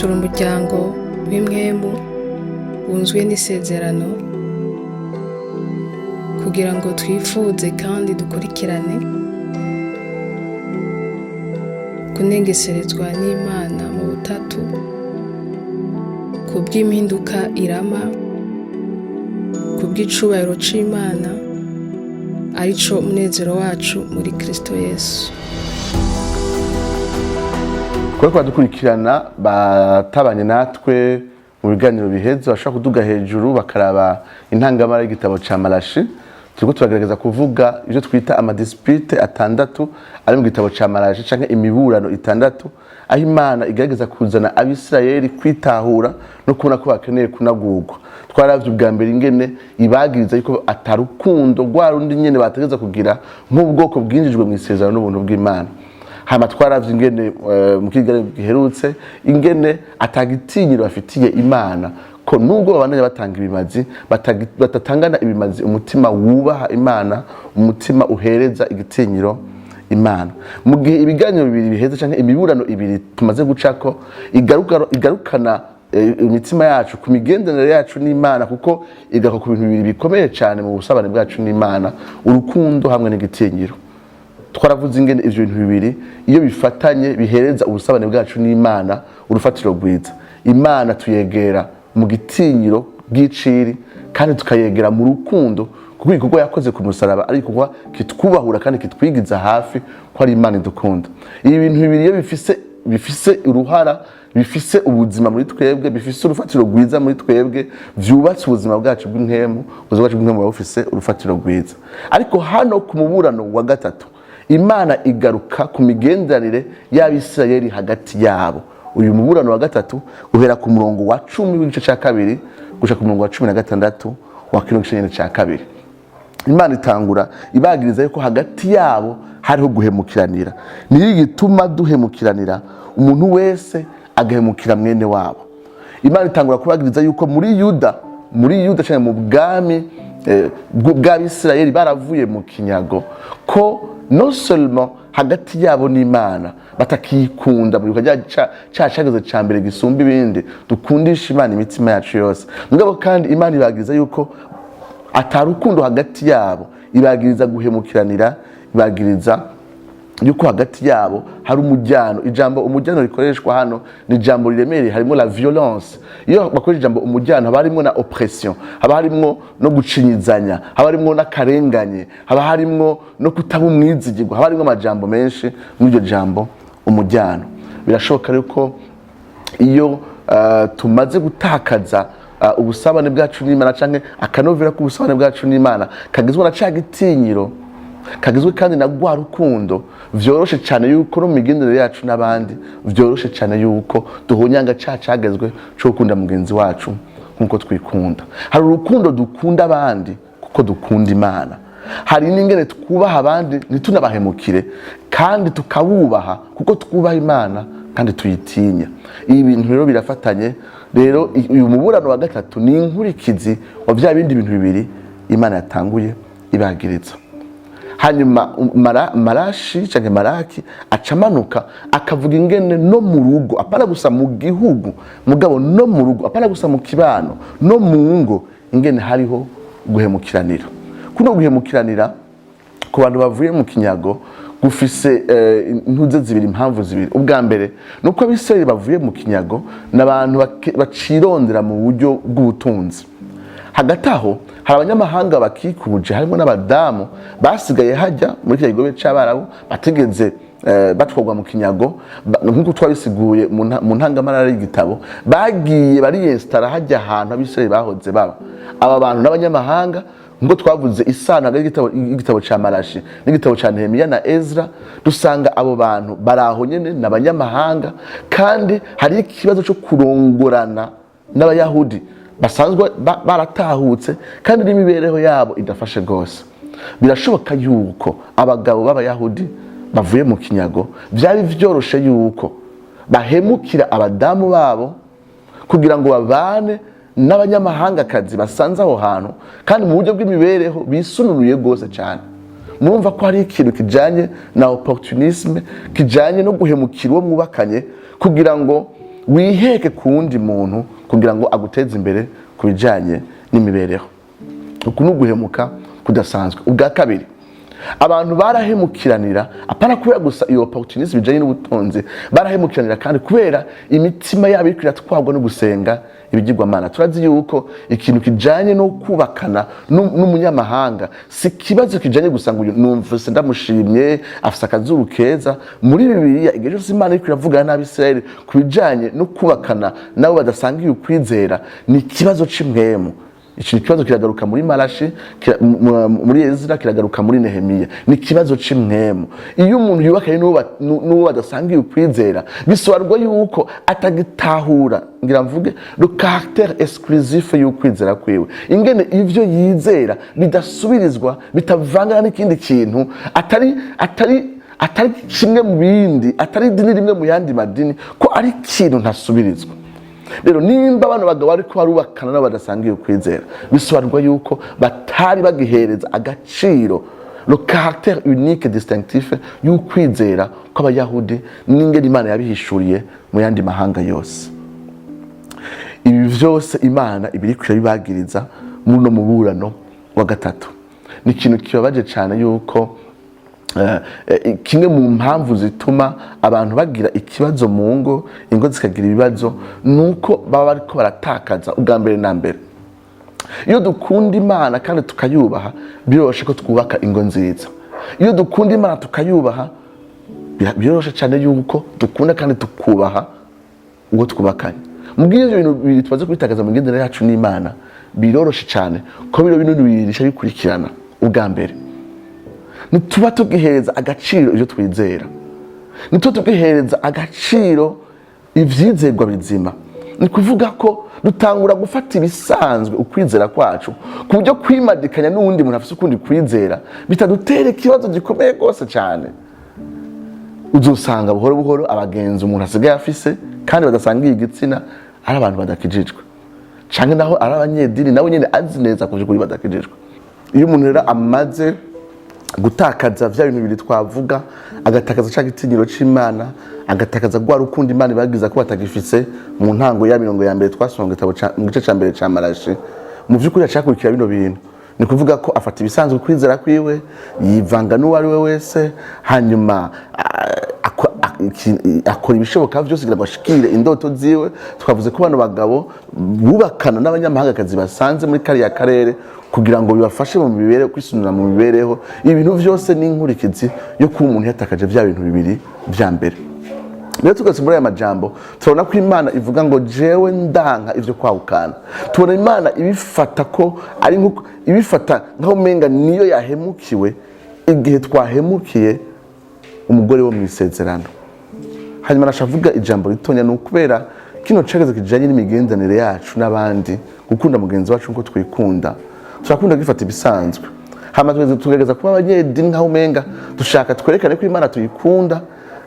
Turi umuryango w'impwemu wunzwe n'isezerano kugira ngo twifuze kandi dukurikirane kunengeserezwa n'Imana mu butatu kubw'impinduka irama, kubw'icubahiro c'Imana, arico munezero wacu muri Kristo Yesu. Kuba badukurikirana batabanye natwe mu biganiro biheze, bashobora kuduga hejuru bakaraba intangamara y'igitabo ca Malachi. Turiko turagerageza kuvuga ivyo twita ama disputes atandatu ari mu gitabo ca Malachi, canke imiburano itandatu, aho Imana igerageza kuzana Abisirayeli kwitahura no kubona ko bakeneye kunagurwa. Twaravye ubwa mbere ingene ibagiriza yuko atarukundo rwa rundi nyene bategereza kugira nk'ubwoko bwinjijwe mu isezerano n'ubuntu bw'Imana. Hama twaravye ingene mu kiganiro giherutse ingene atagitinyiro bafitiye Imana, ko nubwo babandanya batanga ibimazi, batatangana ibimazi umutima wubaha Imana, umutima uhereza igitinyiro Imana. Mu gihe ibiganiro bibiri biheze, canke imiburano ibiri tumaze gucako, igarukana imitima yacu ku migenderanire yacu n'Imana, kuko igaruka ku bintu bibiri bikomeye cyane mu busabane bwacu n'Imana: urukundo hamwe n'igitinyiro. Twaravuze ingene ivyo bintu bibiri iyo bifatanye bihereza ubusabane bwacu n'Imana urufatiro rwiza. Imana tuyegera mu gitinyiro bw'iciri kandi tukayegera mu rukundo, kuko igikorwa yakoze ku musaraba ari igikorwa kitwubahura kandi kitwigiza hafi, ko ari Imana idukunda. Ibi bintu bibiri iyo bifise uruhara, bifise ubuzima muri twebwe, bifise urufatiro rwiza muri twebwe, vyubatse ubuzima bwacu bw'impwemu. Ubuzima bwacu bw'impwemu buba bufise urufatiro rwiza. Ariko hano ku muburano wa gatatu, Imana igaruka ku migenderanire y'Abisirayeli hagati yabo. Uyu muburano wa gatatu uhera ku murongo wa 10 w'igice cya kabiri gushika ku murongo wa 16 wa kino gice nyene cya kabiri. Imana itangura ibagiriza yuko hagati yabo hariho guhemukiranira. Niyo gituma duhemukiranira, umuntu wese agahemukira mwene wabo. Imana itangura kubagiriza yuko muri Yuda cyane mu bwami bw'Abisirayeli baravuye mu kinyago, ko non seulement hagati yabo n'Imana batakikunda mu gihe ca cageze ca mbere gisumba ibindi, dukundisha Imana imitima yacu yose, mugabo kandi Imana ibagiriza yuko atarukundo hagati yabo, ibagiriza guhemukiranira, ibagiriza yuko hagati yabo hari umujyano. Ijambo umujyano rikoreshwa hano ni ijambo riremereye, harimo la violence. Iyo bakoresha ijambo umujyano, haba harimo na oppression, haba harimo no gucinyizanya, haba harimo n'akarenganye, haba harimo no kutaba umwizigirwa, haba harimo amajambo menshi muri iryo jambo umujyano. Birashoboka yuko iyo tumaze gutakaza ubusabane bwacu n'Imana, canke akanovera k'ubusabane bwacu n'Imana kagizwe na ca gitinyiro, kagizwe kandi na rwa rukundo, vyoroshe cyane yuko no mu migenderanire yacu n'abandi vyoroshe cyane yuko duhonyanga ca cagezwe co gukunda mugenzi wacu nk'uko twikunda. Hari urukundo dukunda abandi kuko dukunda Imana, hari n'ingene twubaha abandi ntitunabahemukire, kandi tukabubaha kuko twubaha Imana kandi tuyitinya. Ibi bintu rero birafatanye. Rero uyu muburano wa gatatu ni inkurikizi wa bya bindi bintu bibiri Imana yatanguye ibagiriza. Hanyuma Marashi canke Maraki acamanuka akavuga ingene no mu rugo, apana gusa mu gihugu, mugabo no mu rugo, apana gusa mu kibano, no mu ngo, ingene hariho guhemukiranira. Kuno guhemukiranira ku bantu bavuye mu kinyago gufise intuze zibiri, impamvu zibiri. Ubwa mbere ni uko Abisirayeli bavuye mu kinyago ni abantu bacirondera mu buryo bw'ubutunzi. Hagati aho hari abanyamahanga bakikuje, harimo n'abadamu basigaye hajya muri kiriya kigobe c'Abarabu, batigeze batwarwa mu kinyago. Nk'uko twabisiguye mu ntangamarara y'igitabo, bagiye bariyesitara hajya ahantu Abisirayeli bahoze baba. Aba bantu n'abanyamahanga, nk'uko twavuze isano hagati y'igitabo ca Marashi n'igitabo ca Nehemiya na Ezra, dusanga abo bantu bari aho nyene ni abanyamahanga, kandi hari ikibazo cyo kurongorana n'Abayahudi basanzwe baratahutse, kandi n'imibereho yabo idafashe rwose. Birashoboka yuko abagabo b'Abayahudi bavuye mu kinyago byari vyoroshe yuko bahemukira abadamu babo kugira ngo babane n'abanyamahangakazi basanze aho hantu, kandi mu buryo bw'imibereho bisununuye rwose cyane. Murumva ko hari ikintu kijanye na opportunisme, kijanye no guhemukira uwo mwubakanye kugira ngo Wiheke ku wundi muntu kugira ngo aguteze imbere ku bijyanye n'imibereho. Uku ni uguhemuka kudasanzwe. Ubwa kabiri, abantu barahemukiranira, apana kubera gusa iyo opportunisme bijanye n'ubutunzi, barahemukiranira kandi kubera imitima yabo iriko iratwarwa no gusenga ibigirwamana. Turazi yuko ikintu kijanye no kubakana n'umunyamahanga si ikibazo kijanye gusa ngo uyu numvise ndamushimye, afise akazuru keza. Muri Bibiliya, igihe cyose Imana iriko iravugana n'Abisirayeli ku bijanye no kubakana nabo badasangiye ukwizera, ni ikibazo c'impwemu. Iki kibazo kiragaruka muri Marashi, muri Ezra, kiragaruka muri Nehemiya. Ni ikibazo c'impwemu. Iyo umuntu yubakanye n'uwo badasangiye ukwizera, bisobanurwa yuko atagitahura, ngira mvuge, le caractère exclusif y'ukwizera kwiwe, ingene ivyo yizera bidasubirizwa, bitavangana n'ikindi kintu, atari kimwe mu bindi, atari idini rimwe mu yandi madini, ko ari ikintu ntasubirizwa. Rero nimba bano bagabo ariko barubakana nabo badasangiye ukwizera, bisobanurwa yuko batari bagihereza agaciro le caractère unique, distinctif y'ukwizera kw'Abayahudi n'ingene Imana yabihishuriye mu yandi mahanga yose. Ibi vyose Imana ibiriko irabibagiriza muri uno muburano wa gatatu. Ni ikintu kibabaje cyane yuko kimwe mu mpamvu zituma abantu bagira ikibazo mu ngo, ingo zikagira ibibazo, ni uko baba bariko baratakaza ubwa mbere na mbere. Iyo dukunda Imana kandi tukayubaha, biroroshe ko twubaka ingo nziza. Iyo dukunda Imana tukayubaha, biroroshe cyane yuko dukunda kandi tukubaha uwo twubakanye. Mu bw'ibyo bintu bibiri tumaze kubitakaza mu migenderanire yacu n'Imana, biroroshe cyane ko bino bintu bibiri bica bikurikirana. Ubwa mbere, ntituba tugihereza agaciro ibyo twizera, ntituba tugihereza agaciro ivyizerwa bizima. Ni kuvuga ko dutangura gufata ibisanzwe ukwizera kwacu, ku buryo kwimadikanya n'uwundi muntu afite ukundi kwizera bitadutera ikibazo gikomeye rwose cyane. Uzosanga buhoro buhoro abagenzi umuntu asigaye afise kandi badasangiye igitsina ari abantu badakijijwe, canke naho ari abanyedini, nabo nyene azi neza ko vy'ukuri badakijijwe. Iyo umuntu rero amaze gutakaza vya bintu bibiri twavuga, agatakaza ca gitinyiro c'Imana, agatakaza rwa rukundo Imana ibagiza ko batagifise mu ntango ya mirongo ya mbere twasoma mu gitabo mu gice ca mbere ca Marashi, mu vy'ukuri acakurikira bino bintu. Ni kuvuga ko afata ibisanzwe kwizera kwiwe, yivanga n'uwo ari we wese, hanyuma akora ibishoboka byose kugira ngo ashikire indoto ziwe. Twavuze ko bano bagabo bubakana n'abanyamahangakazi basanze muri kariya karere kugira ngo bibafashe mu mibereho, kwisunira mu mibereho. Ibintu byose ni inkurikizi yo kuba umuntu yatakaje bya bintu bibiri vya mbere. Rero tugarutse muri aya majambo, turabona ko Imana ivuga ngo: "Jewe ndanka ivyo kwahukana." Tubona Imana ibifata ko ari nko ibifata nkaho umenga niyo yahemukiwe igihe twahemukiye umugore wo mu isezerano. Hanyuma nashavuga ijambo ritonya, ni ukubera kino cerezo kijanye n'imigenderanire yacu n'abandi, gukunda mugenzi wacu nkuko twikunda. Turakunda gifata ibisanzwe, hama tugerageza kuba abanyedini nkaho umenga dushaka twerekane ko Imana tuyikunda,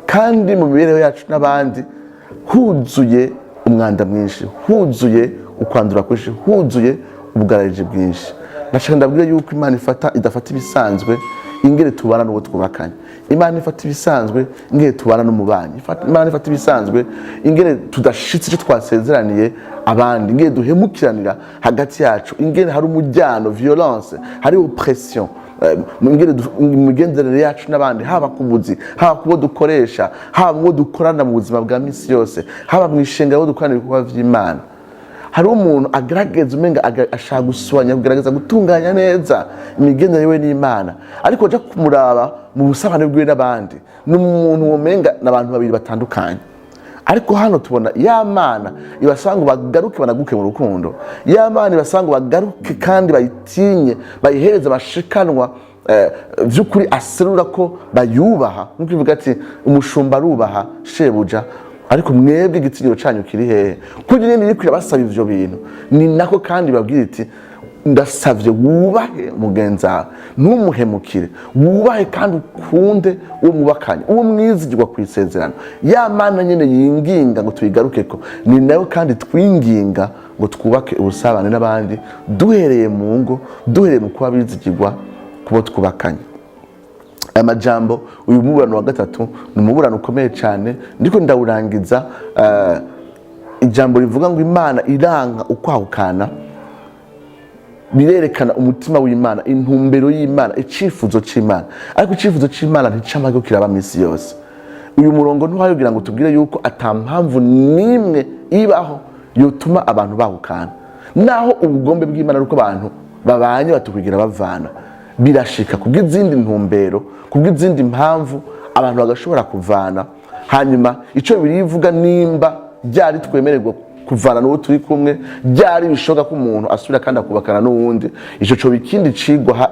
kandi mu mibereho yacu n'abandi huzuye umwanda mwinshi, huzuye ukwandura kwinshi, huzuye ubwararije bwinshi. Ndashaka ndabwira yuko Imana ifata idafata ibisanzwe ingene tubana n'uwo twubakanye. Imana ifata ibisanzwe ingene tubana n'umubanyi. Imana ifata ibisanzwe ingene tudashitse icyo twasezeraniye abandi, ingene duhemukiranira hagati yacu, ingene hari umujyano, violence, hari oppression, mu migenderanire yacu n'abandi, haba ku buzi, haba ku bo dukoresha, haba mu bo dukorana mu buzima bwa misi yose, haba mu ishengero aho dukorana ibikorwa vy'Imana. Hariho umuntu agerageza umenga ashaka guswanya, kugerageza gutunganya neza imigenderanire yiwe n'Imana, ariko uja kumuraba mu busabane bwiwe n'abandi, ni umuntu womenga n'abantu babiri batandukanye. Ariko hano tubona ya Mana ibasaba ngo bagaruke, banaguke mu rukundo. Ya Mana ibasaba ngo bagaruke kandi bayitinye, bayihereze bashikanwa vy'ukuri aserura ko bayubaha, nkuko ivuga ati: "Umushumba arubaha shebuja, ariko mwebwe igitinyiro canyu kiri hehe?" Kugira nyene iriko irabasaba ivyo bintu, ni nako kandi babwira iti: "Ndasavye wubahe mugenzi wawe, ntumuhemukire, wubahe kandi ukunde uwo mwubakanye, uwo mwizigirwa ku isezerano." Ya Mana nyene yinginga ngo tuyigarukeko, ni nayo kandi twinginga ngo twubake ubusabane n'abandi, duhereye mu ngo, duhereye mu kuba bizigirwa kubo twubakanye. Aya majambo, uyu muburano wa gatatu ni umuburano ukomeye cyane. Ndiko ndawurangiza. Ijambo rivuga ngo Imana iranga ukwahukana birerekana umutima w'Imana, intumbero y'Imana, icifuzo c'Imana. Ariko icifuzo c'Imana nticamage kiraba misi yose. Uyu murongo ntuhayogira ngo tubwire yuko ata mpamvu n'imwe ibaho yotuma abantu bahukana. Naho ubugombe bw'Imana ari uko abantu babanye batukwigira bavana, birashika kubw'izindi ntumbero, kubw'izindi mpamvu, abantu bagashobora kuvana. Hanyuma icyo birivuga, nimba byari twemererwa kuvana n'uwo turi kumwe, byari bishoboka ko umuntu asubira kandi akubakana n'uwundi, ico coba ikindi cigwa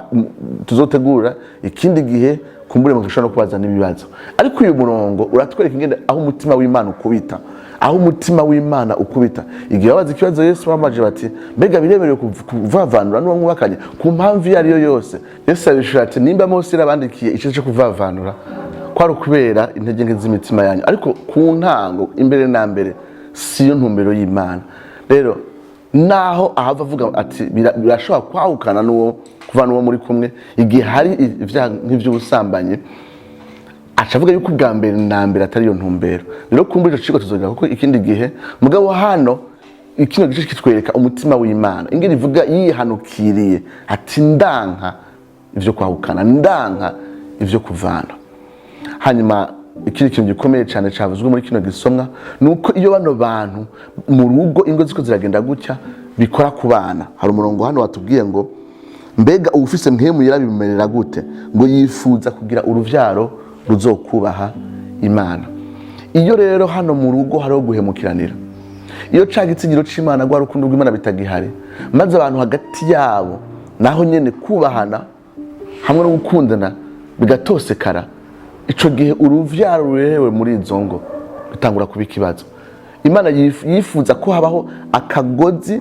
tuzotegura ikindi gihe, kumbure mugashobora no kubaza n'ibibazo. Ariko uyu murongo uratwereka ingene aho umutima w'Imana ukubita, aho umutima w'Imana ukubita. Igihe babaza ikibazo Yesu, bamaje bati: "Mbega biremerewe kuvavanura n'uwo mwubakanye ku mpamvu iyo ari yo yose?" Yesu arabishura ati: "Nimba Mose yarabandikiye ico cyo kuvavanura, kwari ukubera intege nke z'imitima yanyu, ariko ku ntango, imbere na mbere, siyo ntumbero y'Imana." Rero naho ahava avuga ati birashobora kwahukana n'uwo, kuva n'uwo muri kumwe igihe hari ivyaha nk'ivy'ubusambanyi, aca avuga yuko ubwa mbere na mbere atari iyo ntumbero. Rero kumbura ico cigwa tuzongera kuko ikindi gihe. Mugabo hano kino gice kitwereka umutima w'Imana ingene ivuga yihanukiriye ati: "Ndanka ivyo kwahukana, ndanka ivyo kuvana." Hanyuma ikindi kintu gikomeye cyane cyavuzwe muri kino gisomwa ni uko iyo bano bantu mu rugo, ingo ziko ziragenda gutya, bikora ku bana. Hari umurongo hano watubwiye ngo: "Mbega uwufise Mpwemu Yera bimumerera gute?" Ngo yifuza kugira uruvyaro ruzokubaha Imana. Iyo rero hano mu rugo hariho guhemukiranira, iyo ca gitsigiro c'Imana, rwa rukundo rw'Imana bitagihari, maze abantu hagati yabo naho nyene kubahana hamwe no gukundana bigatosekara, ico gihe uruvyaro rurerewe muri izo ngo bitangura kuba ikibazo. Imana yifuza ko habaho akagozi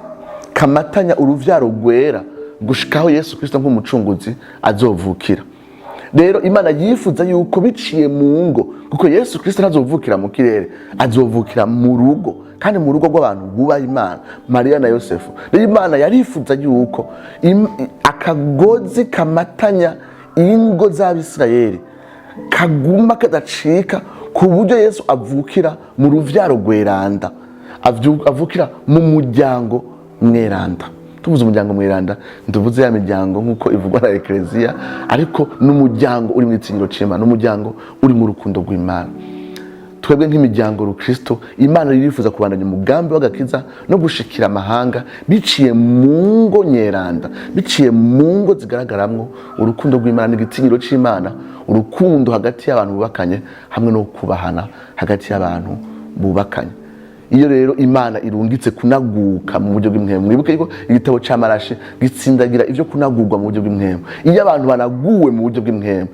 kamatanya uruvyaro rwera gushikaho Yesu Kristo nk'umucunguzi azovukira. Rero Imana yifuza yuko biciye mu ngo, kuko Yesu Kristo ntazovukira mu kirere, azovukira mu rugo, kandi mu rugo rw'abantu bubaha Imana, Mariya na Yosefu. Rero Imana yarifuza yuko akagozi kamatanya ingo z'Abisirayeli kaguma kadacika, ku buryo Yesu avukira mu ruvyaro rweranda, avukira mu muryango mweranda. Tuvuze umuryango mweranda, ntuvuze ya miryango nk'uko ivugwa na Ekereziya, ariko n'umuryango uri mu itsiniro c'Imana, n'umuryango uri mu rukundo rw'Imana. Twebwe nk'imiryango rukristo, Imana irifuza kubandanya umugambi w'agakiza no gushikira amahanga biciye mu ngo nyeranda, biciye mu ngo zigaragaramwo urukundo rw'Imana n'igitinyiro c'Imana, urukundo hagati y'abantu bubakanye hamwe no kubahana hagati y'abantu bubakanye. Iyo rero Imana irungitse kunaguka mu buryo bw'impwemu, mwibuke yuko igitabo ca Marashi gitsindagira ivyo kunagurwa mu buryo bw'impwemu. Iyo abantu banaguwe mu buryo bw'impwemu,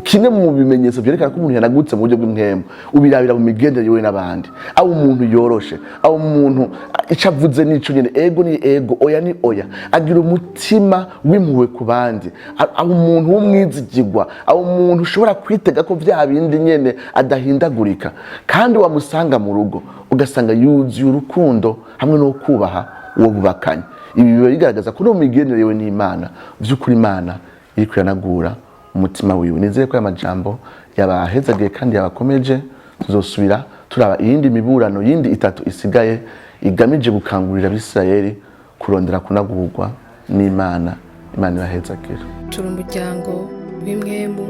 kimwe mu bimenyetso vyerekana ko umuntu yanagutse mu buryo bw'impwemu ubirabira mu migendere yiwe n'abandi. Aho umuntu yoroshe, aho umuntu ico avuze nico nyene, ego ni ego, oya ni oya, agira umutima w'impuhwe ku bandi, aho umuntu w'umwizigirwa, aho umuntu ushobora kwitega ko vya bindi nyene adahindagurika, kandi wamusanga mu rugo ugasanga yuzuye urukundo hamwe no kubaha uwo bubakanye. Ibi biba bigaragaza ko no mu migendere yiwe n'Imana, vy'ukuri Imana iriko iranagura umutima wiwe. Nizere ko aya majambo yabahezagiye kandi yabakomeje. Tuzosubira turaba iyindi miburano yindi itatu isigaye igamije gukangurira Abisirayeli kurondera kunagurwa n'Imana. Imana ibahezagira. Turi umuryango w'impwemu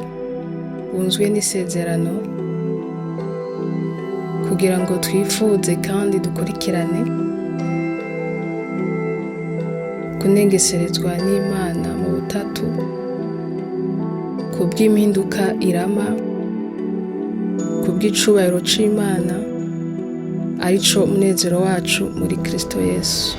wunzwe n'isezerano kugira ngo twifuze kandi dukurikirane kunengeserezwa n'Imana mu butatu ku bw'impinduka irama, ku bw'icubahiro c'Imana, arico munezero wacu muri Kristo Yesu.